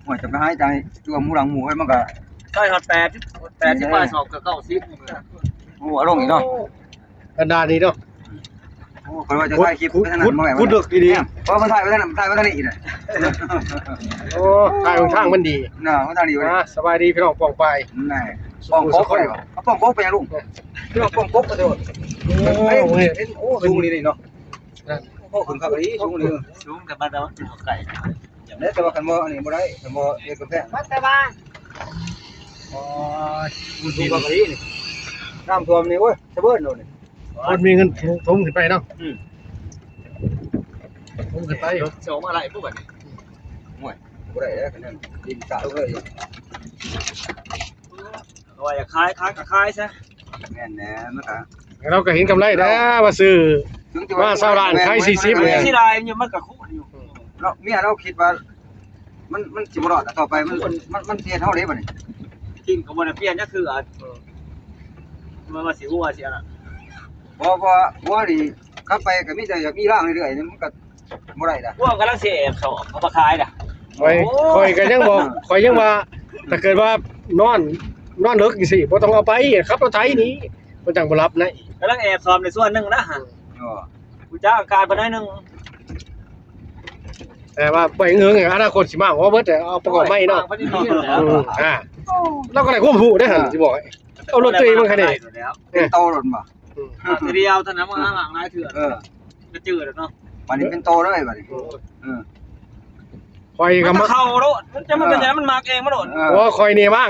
ໂອ້ຍ ຈະໄປຫາຍໃຈຕົວະໝູ່ຫຼັງໝູ່ ເຮີ້ຍ ມັນກະໃກ້ຮອດແປດ ແປດສິບປາຍສອບ ກະເກົ້າສິບ ໂອ້ ເອົາລົງອີກເນາະ ອັນດານີ້ເນາະ. ໂອ້ ຂ້ອຍວ່າຈະຖ່າຍຄລິບໄປທາງນັ້ນ ຂຸດ ຂຸດເດິກອີ່ຫຼີ ເພາະວ່າມັນຖ່າຍໄປທາງນັ້ນ ມັນຖ່າຍໄປທາງນີ້ອີກນະ. ໂອ້ ຖ່າຍເບິ່ງທາງມັນດີ ເນາະ ມັນທາງນີ້ເວີ້ຍ. ອ່າ ສະບາຍດີພີ່ນ້ອງປ້ອງປາຍ ແມ່ນ ປ້ອງກົບໄປບໍ່ ປ້ອງກົບໄປຫຍັງລຸງ ພີ່ນ້ອງປ້ອງກົບກະໂດດ. ໂອ້ ເຫັນ ໂອ້ ສູງອີ່ຫຼີເນາະ ໂອ້ ຂຶ້ນຄັກອີ່ຫຼີ ສູງອີ່ຫຼີ ສູງກັບມາແຕ່ວ່າເຂົ້າໃກ້ ແຕ່ວ່າຄັນບໍ່ອັນນີ້ບໍ່ໄດ້ ຄັນບໍ່ເຮັດກຳແພງ ມາແຕ່ບ້ານ. ໂອ້ຍ ມັນສູງກວ່ານີ້ ນ້ຳຖ້ວມນີ້ ໂອ້ຍ ສະເບີດໂລດນີ້ ຄົນມີເງິນຖົມຂຶ້ນໄປເນາະ ອືມ ຖົມຂຶ້ນໄປ ລົດຊິອອກມາໄດ້ບໍ່ບັດນີ້ ໂອ້ຍ ບໍ່ໄດ້ແລ້ວ ຄັນນັ້ນດິນສະເລີຍ ວ່າຢາກຂາຍ ຂາຍກະຂາຍຊະ ແມ່ນແຫຼະ ມັນກະ ລາວກະເຫັນກຳໄລແລ້ວ ວ່າຊື້ມາຊາວລ້ານ ຂາຍສີ່ສິບ ເສຍດາຍຢູ່ ມັນກະຄູນຢູ່ ເນາະ ເມຍລາວຄິດວ່າ ມັນ ມັນຊິບໍ່ລອດ ຕໍ່ໄປມັນ ມັນ ມັນຊິເຮັດເຮົາເດ້ບັດນີ້ ກິນກະບໍ່ໄດ້ປ່ຽນຈັກເທື່ອ ມັນວ່າຊິຫົວຊິອັນນັ້ນ ບໍ່ ບໍ່ ບໍ່ນີ້ ກັບໄປກະມີແຕ່ຢາກມີລ້າງເລື້ອຍໆ ມັນກະບໍ່ໄດ້ດາ ພວກກຳລັງຊິແອບເຂົ້າເອົາມາຂາຍດາ ຂ້ອຍ ຂ້ອຍກະຍັງບອກ ຂ້ອຍຍັງວ່າ ຖ້າເກີດວ່ານອນ ນອນເລິກຈັ່ງຊີ້ ບໍ່ຕ້ອງເອົາໄປ ຂັບລົດໄຖໜີ ມັນຈັ່ງບໍ່ຫຼັບໃນ ກຳລັງແອບສອບໃນສ່ວນໜຶ່ງນະ ເອີ ຮູ້ຈັກອາການເພິ່ນໜ້ອຍໜຶ່ງ ແຕ່ວ່າໄປເຫິງ ອະນາຄົດຊິມາບໍ່ເບິດ ເອົາປະກອບໃໝ່ເນາະ ເອີ ອ່າ ລາວກະໄດ້ຄວາມຮູ້ເດ້ຫັ້ນ ຊິບອກໃຫ້ ເອົາລົດຕົວເອງມາຂາຍເດ້ ເປັນໂຕໂລດບໍ່ ອືມ ເທື່ອດຽວເທົ່ານັ້ນ ມັນລ້າງຫຼາຍເທື່ອ ເອີ ກະຈື່ແລ້ວເນາະ ບັດນີ້ເປັນໂຕເລີຍບັດນີ້ ເອີ ຂ້ອຍກະມັກ ມັນກະເຂົ້າໂລດ ມັນຈະມັນກະ ເອີ ມັນມັກເອງມັນໂລດ ເອີ ໂອ້ ຂ້ອຍນີ້ມ້າງ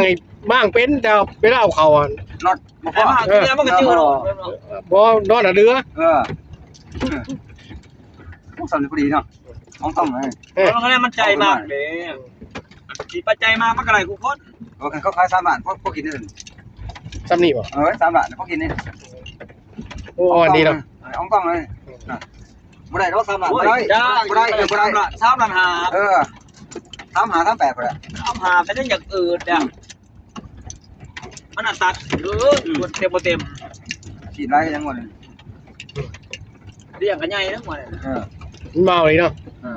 ມ້າງເປັນ ແຕ່ເວລາເອົາເຂົ້າຫັ້ນ ນັອດບໍ່ພໍ ມັນກະຈື່ໂລດ ບໍ່ ນັອດນະເຫຼືອ ເອີ ໂອ້ ສ່ຳນີ້ພໍດີເນາະ ຂອງຕ້ອງເລີຍ ເອີ ມັນໃຈມັກເດ້ ຊິປັດໄຈມາມັນກະໄດ້ຄູ່ຄົນ ໂອ້ ຄັນເຂົາຂາຍສາມລ້ານ ພໍ ພໍກິນໄດ້ ສ່ຳນີ້ບໍ່ ເອີ ສາມລ້ານ ພໍກິນໄດ້ ໂອ້ ອ່ອນດີເນາະ ເອີ ອອງຕ້ອງເລີຍ ບໍ່ໄດ້ດອກ ສາມລ້ານ ບໍ່ໄດ້ ບໍ່ໄດ້ ບໍ່ໄດ້ ສາມລ້ານຫ້າ ເອີ ສາມຫ້າ ສາມແປດ ພຸ້ນແຫຼະ ສາມຫ້າ ກະຍັງຢາກອືດແດ່ ມັນອັດຕັດ ເອີ ອືມ ເຕັມບໍ່ເຕັມ ສີດຫຼາຍກະຍັງວ່າ ລ້ຽງກະໃຫຍ່ນະວ່າ ເອີ ມັນເມົາອີກເນາະ ເອີ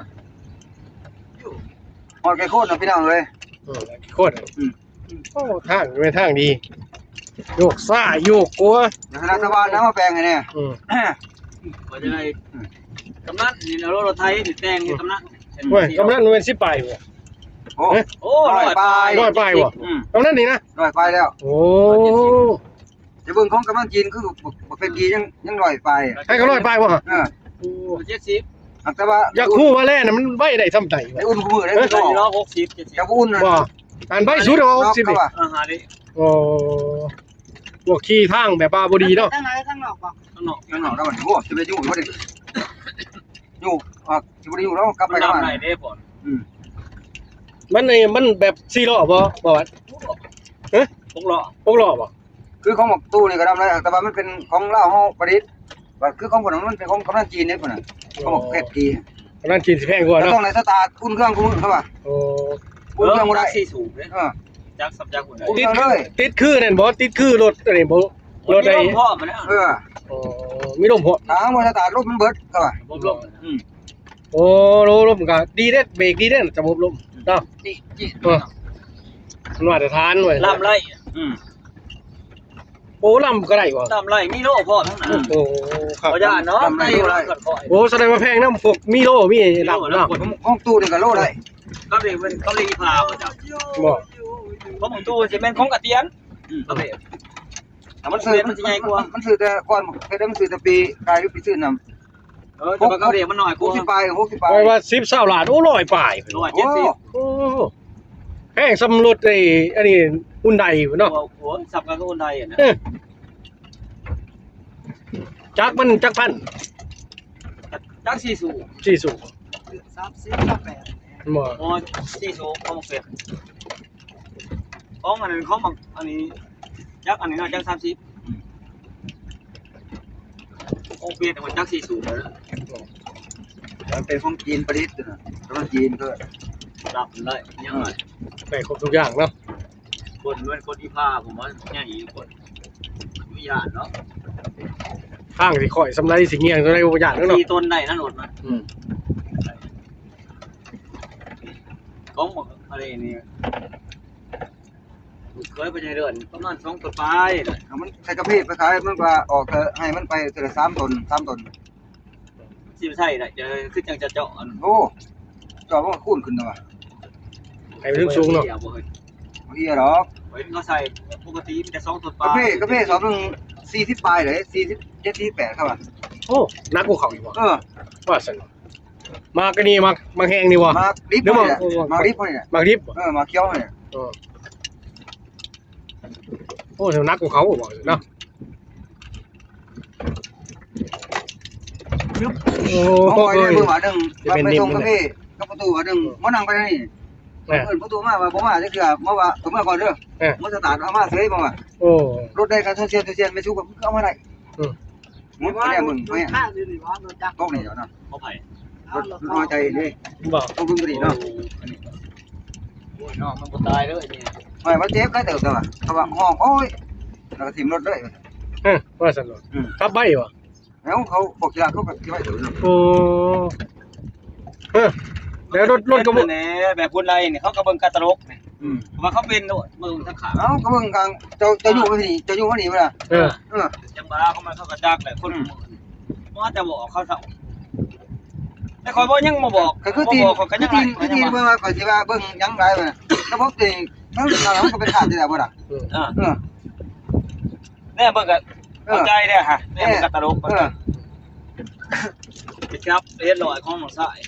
ຮອດໄກ່ໂຄດນະພີ່ນ້ອງເອີຍ ເອີ ໂຄດ ອືມ ໂອ້ ທາງແມ່ນທາງດີ ໂຍກຊ້າຍໂຍກຂວາ ລັດຖະບານນະມາແປງໃຫ້ແດ່ ອືມ ກະຈະໄດ້ ອືມ ກຳນັນນີ້ແຫຼະ ລົດໄຖນີ້ແຕ່ງນີ້ກຳນັນ ໂອ້ຍ ກຳນັນແມ່ນສິບປາຍບໍ່ ໂອ້ ໂອ້ ຮ້ອຍປາຍ ຮ້ອຍປາຍບໍ່ ອືມ ກຳນັນນີ້ນະ ຮ້ອຍປາຍແລ້ວ ໂອ້ ຈະເບິ່ງຂອງກຳນັນຈີນຄືບັກ ບັກເພັດກີຍັງ ຍັງຮ້ອຍປາຍ ໃຫ້ກະຮ້ອຍປາຍບໍ່ ເອີ ໂອ້ ເຈັດສິບ ແຕ່ວ່າຢາກຮູ້ວ່າແລ່ນະມັນໄວ້ໄດ້ສ່ຳໃດ ໄດ້ອຸ່ນຄູ່ມື້ເດ້ ເອີ ຮ້ອຍຫົກສິບ ເຈັດສິບ ຈະບໍ່ອຸ່ນນະ ບໍ່ ອັນໄວສຸດເອົາຫົກສິບນີ້ ເອີ ຫາເດ້ ໂອ້ ພວກຂີ່ທາງແບບວ່າບໍ່ດີເນາະ ທາງໃນ ທາງນອກບໍ່ ທາງນອກ ທາງນອກແລ້ວບັດນີ້ ໂອ້ ຊິໄປຢູ່ບໍ່ໄດ້ ຢູ່ ອາ ຊິບໍ່ໄດ້ຢູ່ແລ້ວ ກັບໄປກັບມາ ໄດ້ເດ້ ອືມ ມັນນີ້ມັນແບບສີ່ລໍ້ບໍ່ ບໍ່ຫວັດ ຫົກລໍ້ ຫົກລໍ້ບໍ່ ຄືຂອງບັກຕູ້ນີ້ກະດຳໄດ້ ແຕ່ວ່າມັນເປັນຂອງລາວເຮົາປະດິດ ບາດຄືຂອງເພິ່ນມັນເປັນຂອງກຳນັນຈີນເດ້ພຸ້ນນະ ຂອງບັກເພັດກີ ກຳນັນຈີນຊິແພງກວ່າເນາະ ຕ້ອງໄດ້ສະຕາດອຸ່ນເຄື່ອງຄູ່ມື້ເຂົາວ່າ ໂອ້ ອຸ່ນເຄື່ອງບໍ່ໄດ້ ເອີ ຈັກສຳຈັກ ຕິດຄື ຕິດຄືນັ້ນບໍ່ ຕິດຄືລົດອັນນີ້ບໍ່ ລົດໄດ້ ມີລົມພ້ອມນະ ເອີ ໂອ້ ມີລົມພ້ອມ ຖ້າບໍ່ສະຕາດລົມມັນເບິດເຂົາວ່າ ລະບົບລົມ ອືມ ໂອ້ ລົມກະດີເດ້ ເບຣກດີເດ້ ລະບົບລົມເນາະ ເອີ ມາດຕະຖານເວີ້ຍ ລຳໄລ ອືມ ໂອ້ ລຳກະໄດ້ບໍ່ ລຳໄລ ມີໂລ່ພ້ອມທັງນັ້ນ ໂອ້ ຄັກ ບໍ່ຢ້ານເນາະ ລຳໄລ ໂອ້ ສະແດງວ່າແພງນຳພວກມີໂລ່ມີລຳເນາະ ຂອງຕູ້ນີ້ກະໂລ່ໄດ້ ເຂົາເອີ້ນ ເຂົາເອີ້ນອີພາບໍ່ຈັກ ບໍ່ ຂອງຕູ້ຊິແມ່ນຂອງກະຕຽນ ອືມ ເຂົາເອີ້ນ ມັນຊື້ ມັນຊິໃຫຍ່ກວ່າ ມັນຊື້ແຕ່ກ່ອນ ເຮັດໃຫ້ມັນຊື້ແຕ່ປີກາຍ ຫຼື ປີຊື້ນຳ ເອີ ແຕ່ວ່າເຂົາເອີ້ນມັນໜ້ອຍກວ່າ ຫົກສິບປາຍ ຫົກສິບປາຍ ແຕ່ວ່າສິບ ຊາວລ້ານ ໂອ້ ຮ້ອຍປາຍ ຮ້ອຍເຈັດສິບ ໂອ້ ໂອ້ ແພງສ່ຳລົດໄອ້ ອັນນີ້ ຮຸນໄດພຸ້ນເນາະ ໂອ້ ໂອ້ ສ່ຳກັນກັບຮຸນໄດຫັ້ນນະ ເອີ ຈັກມັນຈັກພັນ ຈັກສີ່ສູບ ສີ່ສູບ ສາມສິບ ສາມແປດ ບໍ່ ບໍ່ ສີ່ສູບ ຂອງເປັນ ຂອງອັນນັ້ນ ຂອງບັກ ອັນນີ້ ຈັກອັນນີ້ເນາະ ຈັກສາມສິບ ອືມ ຂອງເປັນ ຈັກສີ່ສູບ ມັນເປັນຂອງຈີນປະດິດນະ ຂອງຈີນເພິ່ນ ຮັບໄດ້ ຍັງໄດ້ ໄດ້ຄົບທຸກຢ່າງເນາະ ຄົນແມ່ນຄົນອີພາ ຜົມວ່າໃຫຍ່ຢູ່ຄົນ ບໍ່ຢ້ານເນາະ ທາງຊິຂ້ອຍສ່ຳໃດ ຊິງ່ຽງສ່ຳໃດ ບໍ່ຢ້ານເນາະ ສີ່ຕົນໄດ້ນະລົດນະ ອືມ ຂ ຂອງບັກອັນນີ້ນີ້ ເຄີຍໄປໃນເດືອນປະມານສອງຕົ້ນປາຍ. ເອົາມັນໃສ່ກະເພໄປຂາຍ ມັນກໍອອກເທື່ອ ໃຫ້ມັນໄປເທື່ອລະສາມຕົ້ນ ສາມຕົ້ນ. ຊິໃສ່ໄດ້ ຈະ ຄືຈັ່ງຈະເຈາະອັນ ໂອ້ ເຈາະມັນກໍຄູນຂຶ້ນນະວ່າ ໃຫ້ມັນສູງເນາະ. ບໍ່ເຫັນ ບໍ່ເອີດອກ ເຫັນເຂົາໃສ່ປົກກະຕິມີແຕ່ສອງຕົ້ນປາຍ. ກະເພ ກະເພສອບໜຶ່ງສີ່ສິບປາຍເດ້ ສີ່ສິບເຈັດ ສີ່ສິບແປດ ເຂົາວ່າ. ໂອ້ ໜັກກວ່າເຂົາອີກບໍ່? ເອີ ວ່າຊັ້ນ. ໝາກອັນນີ້ ໝາກ ໝາກແຫ້ງນີ້ບໍ່? ໝາກດິບ ຫຼືວ່າ ນີ້ແຫຼະ ໝາກດິບນີ້ແຫຼະ. ໝາກດິບບໍ່? ເອີ ໝາກຂຽວນີ້ແຫຼະ. ເອີ ໂອ້ ໜັກກວ່າເຂົາບໍ່ເນາະ. ໂອ້ ຂອງຂ້ອຍເດ້ ເບິ່ງວ່າໜຶ່ງ ຈະເປັນ ວ່າໄປສົ່ງ ນີ້ ກາເຟກັບປະຕູວ່າໜຶ່ງ ເອີ ມານັ່ງໄປນີ້. ເອີ ເອີ້ນປະຕູມາວ່າບໍ່ມາຈັກເທື່ອ ມາວ່າຕົວເມືອກ່ອນເດີ. ເອີ ມາສະຕາດເອົາມາເສີຍ ມາວ່າ. ໂອ້ ລົດໄດ້ການໂຊຊຽນ ໂຊຊຽນ ແມ່ນສຸກເອົາມາໄດ້. ອືມ ໝົດແລ້ວ ເບິ່ງ ໂຕນີ້ເນາະ ບໍ່ໄຜ ລົດ ລົດຮອຍໃຈເດ້. ບໍ່ ຕົກລົງຕົວນີ້ເນາະ. ໂອ້ ອັນນີ້ ໂອ້ຍ ນ້ອງມັນບໍ່ຕາຍເດີນີ້. ໂອ້ຍ ມັນເຈັບຫຼາຍເຕີບແຕ່ວ່າ ເຂົາວ່າຮ້ອງ ໂອ້ຍ ແລ້ວກໍຖິ້ມລົດເລີຍ. ເອີ ວ່າຊັ້ນເນາະ. ອືມ ຂັບໄວບໍ່? ແລ້ວເຂົາ ພວກກິລາເຂົາກໍຊິໄວເຕີບເນາະ. ໂອ້ ເອີ ແລ້ວລົດ ລົດກໍບໍ່ ແນ່ ແບບຄົນໄລນີ້ ເຂົາກໍເບິ່ງການຕະຫຼົກນີ້. ອືມ ວ່າເຂົາເປັນໂລດ ເບິ່ງທາງຂ້າງ. ເອົ້າ ກໍເບິ່ງກາງ ເຈົ້າ ເຈົ້າຢູ່ມານີ້ ເຈົ້າຢູ່ມານີ້ບໍ່ລະ? ເອີ ເອີ ຈັງຫວະເຂົາມາ ເຂົາກໍຈັກແຫຼະ ຄົນ ອືມ ບໍ່ຈະບອກເຂົາເຊົາ. ແຕ່ຂ້ອຍບໍ່ ຍັງບໍ່ບອກ ກໍຄືຕີນ ບໍ່ບອກ ຂ້ອຍກໍຍັງ ຄືຕີນ ຄືຕີນ ເບິ່ງວ່າຂ້ອຍຊິວ່າເບິ່ງຫຍັງຫຼາຍວ່າ ລະບົບນີ້ ມັນກໍເປັນຂາດຢູ່ແລ້ວບໍ່ລະ? ເອີ ເອີ ແນ່ເບິ່ງກໍ ເອີ ເຂົ້າໃຈແລ້ວຫະ ແນ່ເບິ່ງກໍຕະຫຼົກ. ເອີ ໄປຈັບເຮັດລອຍຂອງນ້ອງຊາຍ.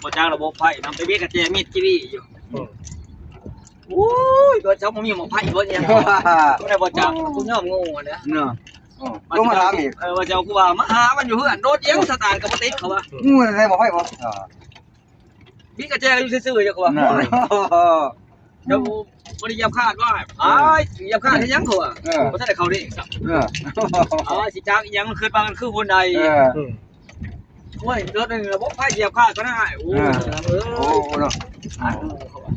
ບໍ່ຈັກລະບົບໄຟນຳ ໄປເບກກະແຈມິດຈີ່ວີຢູ່. ອືມ ໂອ້ຍ ໂດນເຈົ້າບໍ່ມີໝໍ້ໄຟບໍ່ຫຍັງ ບໍ່ໄດ້ ບໍ່ຈັກ ກູຍອມໂງ່ຫັ້ນແຫຼະເນາະ. ເອີ ລົງມາຖາມອີກ ເອີ ວ່າເຈົ້າ ກູວ່າມາຫາມັນຢູ່ເຮືອນ ໂດດຫຍັງສະຕາດກໍບໍ່ຕິດ ເຂົາວ່າ. ອືມ ໃສ່ໝໍ້ໄຟບໍ່? ອ່າ ເບກກະແຈຢູ່ຊື່ໆ ເຈົ້າ ເຂົາວ່າ. ເຈົ້າບໍ່ໄດ້ຢຽບຄາດວ່າ ອ້າຍ ຢຽບຄາດເຮັດຫຍັງ ເຂົາວ່າ. ເອີ ບໍ່ທັນໄດ້ເຂົ້າເດ້ ເອີ ອ້າຍ ຊິຈັກອີຫຍັງ ມັນຂຶ້ນມາ ມັນຄືຫົວໃດ. ເອີ ອືມ ໂອ້ຍ ລົດນີ້ລະບົບໄຟຢຽບຄາດກໍໄດ້. ໂອ້ ເອີ ເອີ ໂອ້ ເນາະ ເຂົາວ່າ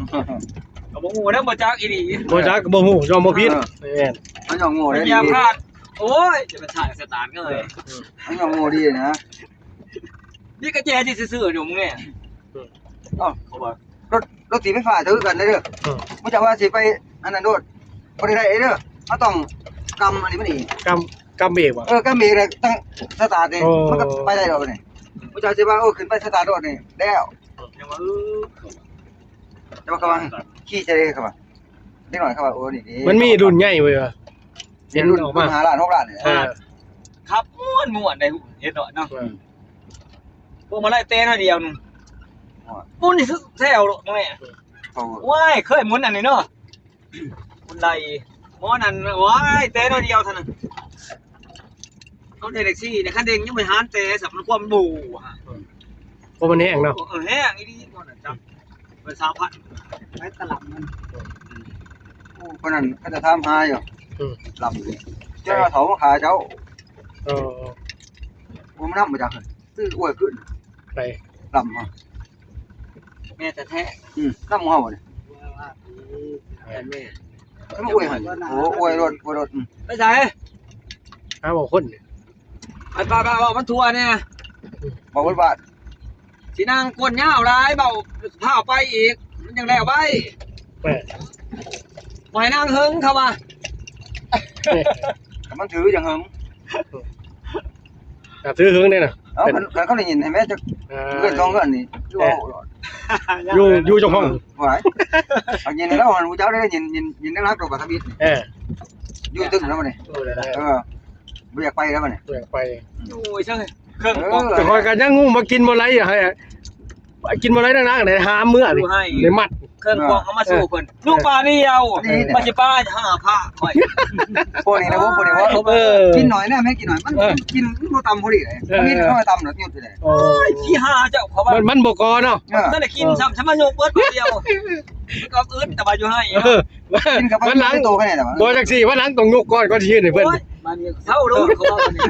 ກໍບໍ່ຮູ້ນຳ ບໍ່ຈັກອີ່ຫຼີ ບໍ່ຈັກກໍບໍ່ຮູ້ ຍອມບໍ່ຜິດ. ເອີ ແມ່ນ ເຂົາຍອມໂງ່ໄດ້ ຢຽບຄາດ. ໂອ້ຍ ຈະໄປຖ່າຍສະຕາດເອີຍ ເອີ ເຂົາຍອມໂງ່ດີນະ. ນີ້ກະແຈທີ່ຊື່ໆ ຢູ່ ມຶງແນ່. ເອີ ເອົ້າ ເຂົາວ່າ ລົດ ລົດຕີໄຟຟ້າຖືກັນເດີ. ເອີ ບໍ່ຈັກວ່າຊິໄປອັນນັ້ນໂລດ ບໍ່ໄດ້ໄດ້ເດີ ເຮົາຕ້ອງກຳອັນນີ້ມັນອີກ ກຳ ກຳເບກບໍ່? ເອີ ກຳເບກແລ້ວຕັ້ງສະຕາດນີ້ ເອີ ມັນກໍໄປໄດ້ແລ້ວບັດນີ້. ບໍ່ຈັກຊິວ່າ ໂອ້ ຂຶ້ນໄປສະຕາດໂລດນີ້ແລ້ວ. ເອີ ຍັງວ່າ ເອີ ແຕ່ວ່າເຂົາວ່າຂີ່ໃສ່ເດ້ ເຂົາວ່າ ເດັກນ້ອຍເຂົາວ່າ ໂອ້ ນີ້ເດ້ ມັນມີລຸ້ນໃຫຍ່ເວີ້ຍວ່າ ເຫັນລຸ້ນ ລຸ້ນຫ້າລ້ານ ຫົກລ້ານນີ້. ເອີ ຂັບມ່ວນໆ ໄດ້ເຫັນເນາະ. ເອີ ພວງມາໄລແຕ່ໜ້ອຍດຽວໜຶ່ງ ໂອ້ຍ ໝູນແຊວໂລດ ໂອ້ຍ ໂອ້ຍ ເຄີຍໝູນອັນນີ້ເນາະ ໝູນໄລ ໝໍນັ້ນ ໂອ້ຍ ແຕ່ໜ້ອຍດຽວເທົ່ານັ້ນ. ເຂົາເດັກສີ່ນີ້ ຄັນເດັງຍັງບໍ່ຫານແຕ່ ສຳລັບຄວາມບູ່ ເພາະມັນແຮງເນາະ. ເອີ ແຮງອີ່ຫຼີ ໝໍນັ້ນຈັບ ເປັນສາມພັນ ໄປຕະຫຼຳມັນ. ໂອ້ ຄົນນັ້ນເຂົາຈະຖາມຫາຢູ່. ອືມ ລຳນີ້ ເຈົ້າເຖົ້າມາຂາເຈົ້າ. ເອີ ບໍ່ມານຳບໍ່ຈັກ ຊື້ອວຍຂຶ້ນໄປ ລຳ ແມ່ນແທ້ໆ. ອືມ ລຳເຮົານີ້ ແມ່ນ ແມ່ນ ມາອວຍຫັ້ນ. ໂອ້ ອວຍໂລດ ອວຍໂລດ. ອືມ ໄປໃສ? ຫາເວົ້າຄົນນີ້ ໄປ ໄປ ໄປເວົ້າມັນທົ່ວແດ່. ອືມ ເວົ້າເບິດບ້ານ ຊິນັ່ງກົ້ນຍາວຫຼາຍ ເວົ້າພ້າວໄປອີກ ມັນຈັ່ງແລ້ວໄວ. ແມ່ນ ບໍ່ໃຫ້ນັ່ງເຫິງ ເຂົາວ່າ ຄັນມັນຖືຈັ່ງເຫິງ ກະຖືເຫິງເດ້ນະ. ເອົາ ຄັນ ຄັນເຂົາໄດ້ຍິນໃຫ້ແມ່ຈັກ ອ່າ ເຮືອນສອງເຮືອນນີ້ ຄືເວົ້າໂລດ ຢູ່ ຢູ່ເຈົ້າຂອງ ຫວາຍ ເອົາຍິນແລ້ວ ຮູ້ຈັກໄດ້ຍິນ ຍິນ ຍິນນັກໆ ດອກ ບັດທຳອິດ. ເອີ ຢູ່ຕຶກແລ້ວບັດນີ້. ເອີ ບໍ່ຢາກໄປແລ້ວບັດນີ້ ບໍ່ຢາກໄປ. ໂອ້ຍ ຊ່າງ ເຄື່ອງກອງ ເອີ ແຕ່ຂ້ອຍກໍຍັງງງວ່າກິນບໍ່ໄຫຼ ໃຫ້ ກິນບໍ່ໄດ້ນານໆ ໄດ້ຫາມເມືອນີ້ ໄດ້ມັດເຄື່ອງກອງເອົາມາສູ່ເພິ່ນ. ເອີ ລູກປາດຽວ ນີ້ ມັນຊິປາຫ້າພາຂ້ອຍ ພວກນີ້ນະ ພວກນີ້ວ່າ ເອີ ກິນໜ້ອຍນະ ແມ່ນກິນໜ້ອຍ ມັນ ເອີ ກິນ ມັນບໍ່ຕຳພໍດີເລີຍ. ເອີ ມີແຕ່ເອົາມາຕຳແລ້ວຫຍຸດຢູ່ເດ້. ໂອ້ຍ ຂີ້ຫາເຈົ້າ ເຂົາວ່າ ມັນ ມັນບໍ່ກໍເນາະ. ເອີ ບໍ່ທັນໄດ້ກິນຊ້ຳ ສາມາດຍົກເບິດບາດດຽວ ມັນກໍອຶດ ແຕ່ວ່າຢູ່ໃຫ້ ເອີ ກິນກັບ ມັນຫຼັງ ໂຕຂະໜາດນັ້ນ ບໍ່ ຈັ່ງຊີ້ ວັນຫຼັງຕ້ອງຍົກກ່ອນ ກ່ອນຊິຍື່ນໃຫ້ເພິ່ນ. ໂອ້ຍ ບາດນີ້ເຊົາໂລດ ເຂົາວ່າບາດນີ້.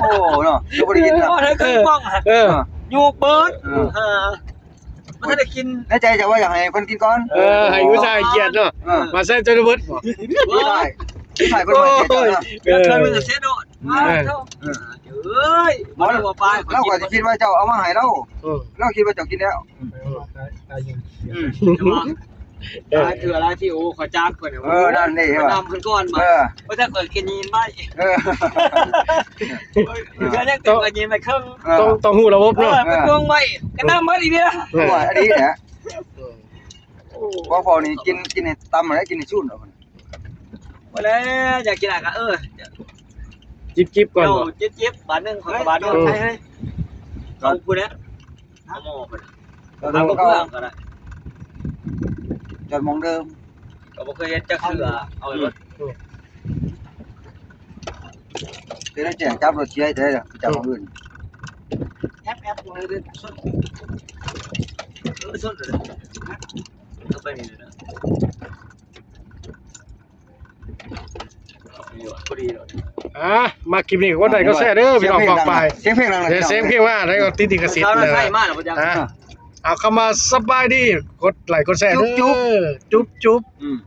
ໂອ້ເນາະ ບໍ່ໄດ້ກິນເນາະ. ໂອ້ຍ ເຄື່ອງກອງ ເອີ ໂຍກເບີດ ເອີ ເອີ ບໍ່ທັນໄດ້ກິນ. ໃນໃຈເຈົ້າວ່າຢາກໃຫ້ເພິ່ນກິນກ່ອນ. ເອີ ໃຫ້ອຸດສ່າໃຫ້ກຽດເນາະ. ເອີ ມາໃສ່ຈົນເບິດບໍ່? ໄດ້ ໄດ້ເພິ່ນມາໃຫ້ກຽດເຈົ້າເນາະ. ເອີ ເທື່ອໜຶ່ງກໍເສຍໂດດ. ເອີ ເອີ ເອີຍ ບໍ່ໄດ້ວ່າປາຍ ລາວກໍຊິຄິດວ່າເຈົ້າເອົາມາໃຫ້ລາວ ເອີ ລາວຄິດວ່າເຈົ້າກິນແລ້ວ ອືມ ຕາຍ ຕາຍ ອືມ ເອີ ຫຼາຍເທື່ອຫຼາຍທີ່ ໂອ້ ເຂົາຈັກເພິ່ນ ເອີ ນັ້ນເດ້ ເພິ່ນນຳເພິ່ນກ່ອນ ເອີ ວ່າຖ້າຂ້ອຍກິນຍິງໄວ້ ເອີ ເທື່ອຍັງເຕັມກໍຍິງໄວ້ເຄິ່ງ ເອີ ຕ້ອງ ຕ້ອງຮູ້ລະບົບເນາະ ເອີ ໄປກວງໄວ້ ກໍນຳເບິດອີກເດ້ ເອີ ອັນນີ້ແຫຼະ ໂອ້ ພໍ່ນີ້ກິນ ກິນໃຫ້ຕຳແລ້ວ ກິນໃຫ້ສູນເອົາ ບໍ່ແລ້ວ ຢາກກິນອາກະ ເອີ ຈິບໆກ່ອນ ເຈົ້າ ບໍ່ ຈິບໆ ບາດໜຶ່ງ ເຮີ້ຍ ເຂົາກໍບາດໜຶ່ງ ເຈົ້າໃສ່ເຮີ້ຍ ເອົາພຸ້ນແຫຼະ ເອົາໝໍ້ພຸ້ນ ເອົາເຄື່ອງກໍໄດ້ ຈອດໝ່ອງເດີມ ກໍບໍ່ເຄີຍເຮັດຈັກເທື່ອ ເອົາໄປເບິດ ອືມ ເຮັດໃຫ້ແຈ້ງຈັບລົດເສຍໃຫ້ໄດ້ລະ ໄປຈັບໝ່ອງອື່ນ ແອບໆ ໝ່ອງອື່ນ ຊົນ ເອີ ຊົນເລີຍ ເອົາໄປນີ້ເລີຍນະ. ອ່າ ມາຄລິບນີ້ກໍກົດໄລກົດແຊເດີພີ່ນ້ອງປ້ອງປາຍ ສຽງເພງດັງ ສຽງເພງມາແລ້ວກໍຕິດລິຂະສິດເດີ ອ່າ ເອົາຄຳວ່າສະບາຍດີ ກົດໄລກົດແຊເດີ ຈຸບໆ ຈຸບໆ ອືມ.